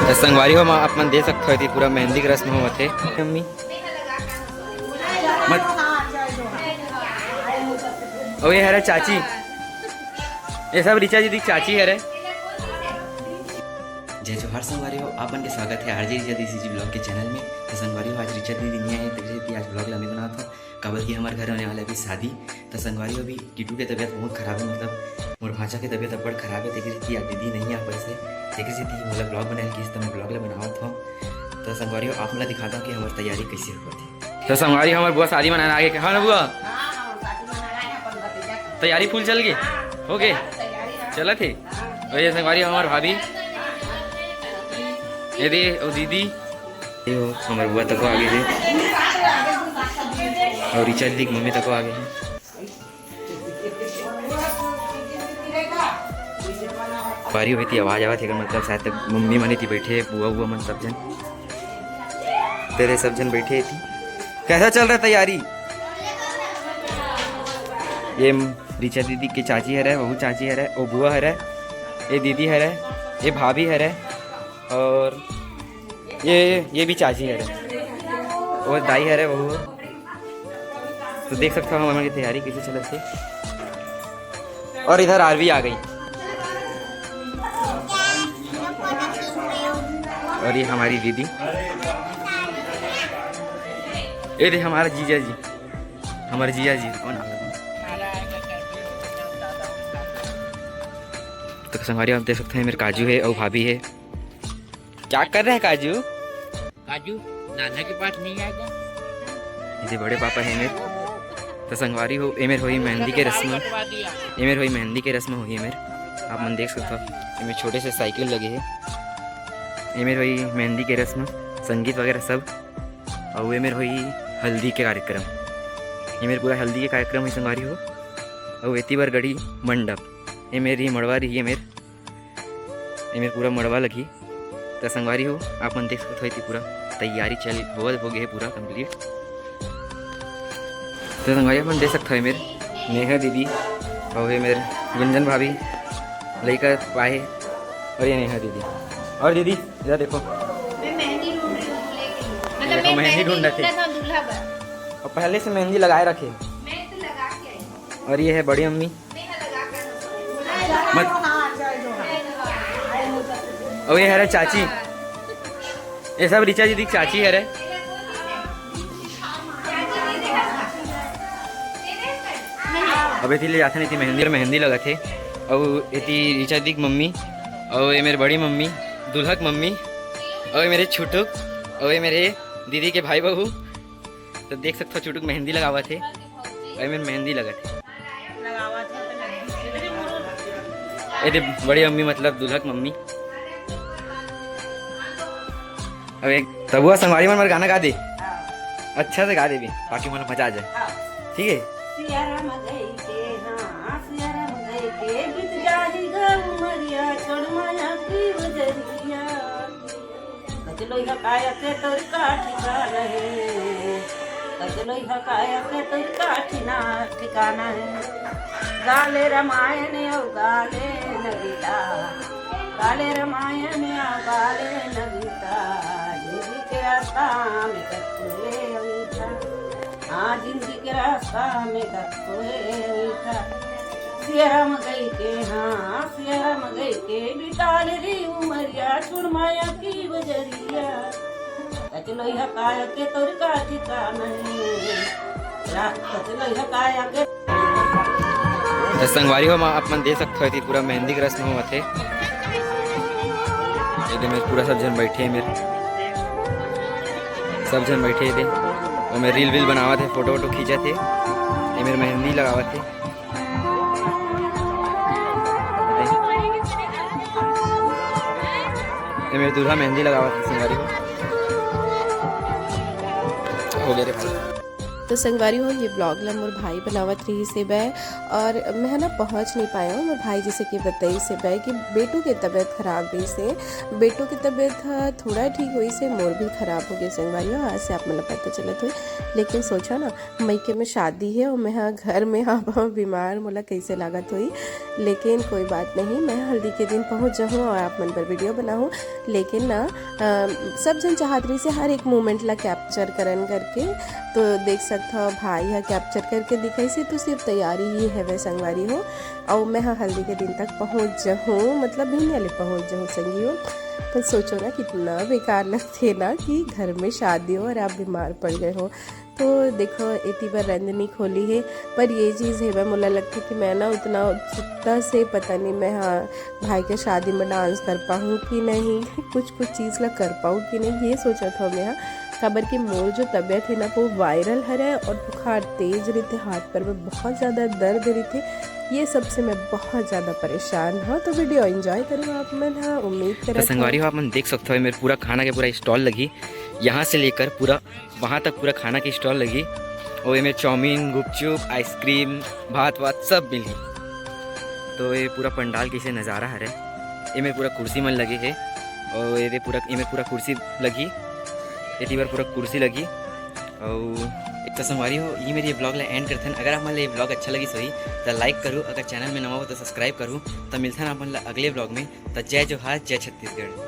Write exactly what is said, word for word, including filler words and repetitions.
त संगवारी हो, आप मन देख सकत हो, एती पूरा मेहंदी के रस्म होवत हे। मम्मी, मत, अउ ये हरे चाची, ये सब रिचा दीदी के चाची हरे। जय जोहार संगवारी हो, आप मन के स्वागत हे आरजे रिचा दीदी जी vlog के channel में। त संगवारी हो, आज रिचा दीदी नइ आए, तेकरे सेती आज vlog ला मैं बनात हूँ। काबर कि हमर घर होने वाला अभी शादी। त संगवारी हो, अभी टीटू के तबीयत बहुत खराब हे, मतलब मोर भांचा के तबीयत अब्बड़ खराब हे, तेकरे सेती आज दीदी नइ आ पाइस हे, तेकरे सेती मोला vlog बनाए के कहिस, त मैं vlog ला बनावत हूँ। त संगवारी हो, आप मन ला दिखाता हूँ कि हमर तैयारी कइसे होवत हे। त संगवारी हो, हमर बुआ शादी मनाए आगे के, हाँ ना बुआ? तैयारी full चल गे? हो गे? चलत हे? अउ ये संगवारी हो, हमर भाभी, ये दे, ओ दीदी, ये हो, हमर बुआ तको आगे हे, अउ रिचा दीदी के मम्मी तको आगे हे। बारी होती आवाज आवत हे, एकर मतलब शायद तक मम्मी मन एती बैठे, बुआ, बुआ मन सब झन, तेरे सब झन बैठे एती। कैसा चल रहा है तैयारी? ये रिचा दीदी के चाची हरे, वहू चाची हरे, ओ बुआ हरे, ये दीदी हरे, ये भाभी हरे, और ये, ये भी चाची हरे, वो दाई हरे, वहू। तो देख सकत हो हमन के तैयारी कइसे चलत हे। और इधर आरवी आ गई। और ये हमारी दीदी, ये दे हमारा जीजा जी, हमारे जीजा जी, कौन आ गए? तो संगवारी, आप देख सकते हैं, मेरे काजू है और भाभी है। क्या कर रहे हैं काजू? काजू, नाना के पास नहीं आएगा। ये बड़े पापा है मेरे। तो संगवारी हो, एमेर होई मेहंदी के रस्म, एमेर होई मेहंदी के रस्म होई एमेर। आप मन देख सकते हो, एमेर छोटे से साइकिल लगे है, एमेर होई मेहंदी के रस्म, संगीत वगैरह सब। अउ एमेर होई हल्दी के कार्यक्रम, एमेर पूरा हल्दी के कार्यक्रम होई संगवारी हो। अउ एती बर गड़ी मंडप, एमेर ही मड़वा रही, एमेर, एमेर पूरा मड़वा लगही। त संगवारी हो, आप मन देख सकत हो, एती पूरा तैयारी चल होवत, हो गे हे पूरा complete। त संगवारी, आप मन देख सकत हो, एमेर नेहा दीदी अउ एमेर गुंजन भाभी लइका पाए हे, और ये नेहा दीदी। और दीदी, इधर देखो। मैं मेहंदी ढूंढ रही हूँ दूल्हे के लिए। मतलब देखो, मैं मेहंदी मेहंदी ढूंढ रहे थे। ढूंढ रहा था दूल्हा पर। और पहले से मेहंदी लगाए रखे। मैं तो लगा के आई हूँ। और ये है बड़ी अम्मी। मत। अउ ये हरे चाची, ये सब रिचा दीदी के चाची हरे। अब एती ले जाथन, एती मेहंदी, मेहंदी लगत हे। अउ एती रिचा दीदी के मम्मी, अउ ये मेर बड़ी मम्मी, दूल्हा के मम्मी, अउ ये मेरे छुटुक, अउ ये मेरे दीदी के भाई बहू। तो देख सकत हो, छुटुक मेहंदी लगावत हे, अउ ये मेर मेहंदी लगत हे। ए दे बड़ी मम्मी, मतलब दूल्हा के मम्मी। अब एक तबुआ संगवारी मन बर गाना गा दे, अच्छा से गा देबे, बाकी मन मजा आ जाए। ठीक है। सिया राम गई के, हाँ, सिया राम गई के, बीत जाही गा उमरिया, छोड़ माया की बजरिया। कचलोई हकाया के तोर का ठिकाना है, कचलोई हकाया के तोर का ठिना-, ठिकाना है। गाले रामायण अउ गाले नगीता, गाले रामायण अउ गाले नगीता। जिंदगी के रास्ता में कतको हे अमीठा, हाँ, जिंदगी के रास्ता में कतको हे अमीठा। सिया राम गई के, हाँ, सिया राम गई के, बिताल री उमरिया, छोड़ माया की बजरिया। कचलोई हकाया के तोर का ठिकाना है, कचलोई हकाया के। त संगवारी हो, आप मन देख सकत हो, एती पूरा मेहंदी के रस्म होवत हे। ये दे मेर पूरा सब झन बैठे हे, मेर सब झन बैठे हे, ये दे। अउ मेर reel वील बनावत हे, photo वोटो खींचत हे, ये मेर मेहंदी लगावत हे। ये मेर दूल्हा मेहंदी लगावत हे संगवारी हो। हो गया रे भाई। तो संगवारी हो, ये vlog ला मोर भाई बनावत रहिस हे बै, और मैं ना पहुँच नहीं पाया हूँ। मोर भाई जैसे कि बताइस हे बै कि बेटू के तबीयत खराब रहिस हे, बेटू के तबीयत ह थोड़ा ठीक होइस हे, मोर भी खराब हो गए संगवारी हो, आज से आप मन ला पता चलत होई। लेकिन सोचा ना, मइके में शादी हे और मैं हा घर में हा बीमार, मोला कैसे लागत होई। लेकिन कोई बात नहीं, मैं हल्दी के दिन पहुँच जाहूँ और आप मन बर video बनाहूँ। लेकिन ना, अ, सब झन चाहत रहिस हे हर एक moment ला capture करन करके। तो देख सकत हो, भाई हा capture करके दिखाइस हे, तो सिर्फ तैयारी ही हवे संगवारी हो। और मैं हा हल्दी के दिन तक पहुँच जाहूँ, मतलब बिहनिया ले पहुँच जाहूँ संगी हो। तो सोचो ना, कितना बेकार लगथे ना कि घर में शादी हो और आप बीमार पड़ गए हो। तो देखो, एती बर रंजनी खोली हे, पर ये चीज़ हे बै, मोला लगथे कि मैं ना उतना उत्सुकता से, पता नहीं मैं हा भाई के शादी में dance कर पाहूँ कि नहीं, कुछ कुछ चीज़ ला कर पाऊँ कि नहीं, ये सोचत हूँ मैं हा। काबर कि मोर जो तबीयत हे ना, वो viral हरे और बुखार तेज रहिथे, हाथ पर में बहुत ज़्यादा दर्द रहिथे, ये सब से मैं बहुत ज़्यादा परेशान हूँ। तो video enjoy करो आप मन हा, उम्मीद तो करत हूँ। संगवारी हो, आप मन देख सकते हो, मेरे पूरा खाना के पूरा stall लगी, यहाँ से लेकर पूरा वहाँ तक पूरा खाना के stall लगी। और एमे चाउमीन, गुपचुप, ice cream, भात वात सब मिलही। तो ये पूरा पंडाल कैसे नज़ारा हरे, एमे पूरा कुर्सी मन लगे हे, और ये पूरा, एमे पूरा कुर्सी लगी, एती बर पूरा कुर्सी लगी। और तो संगवारी हो, ये मेरी vlog ला end करथन। अगर आप मन ला ये vlog अच्छा लगिस होही, तो like करू, अगर channel में नवा हो तो subscribe करू। तो मिलथन आप मन ला अगले vlog में। तो जय जोहार, जय छत्तीसगढ़।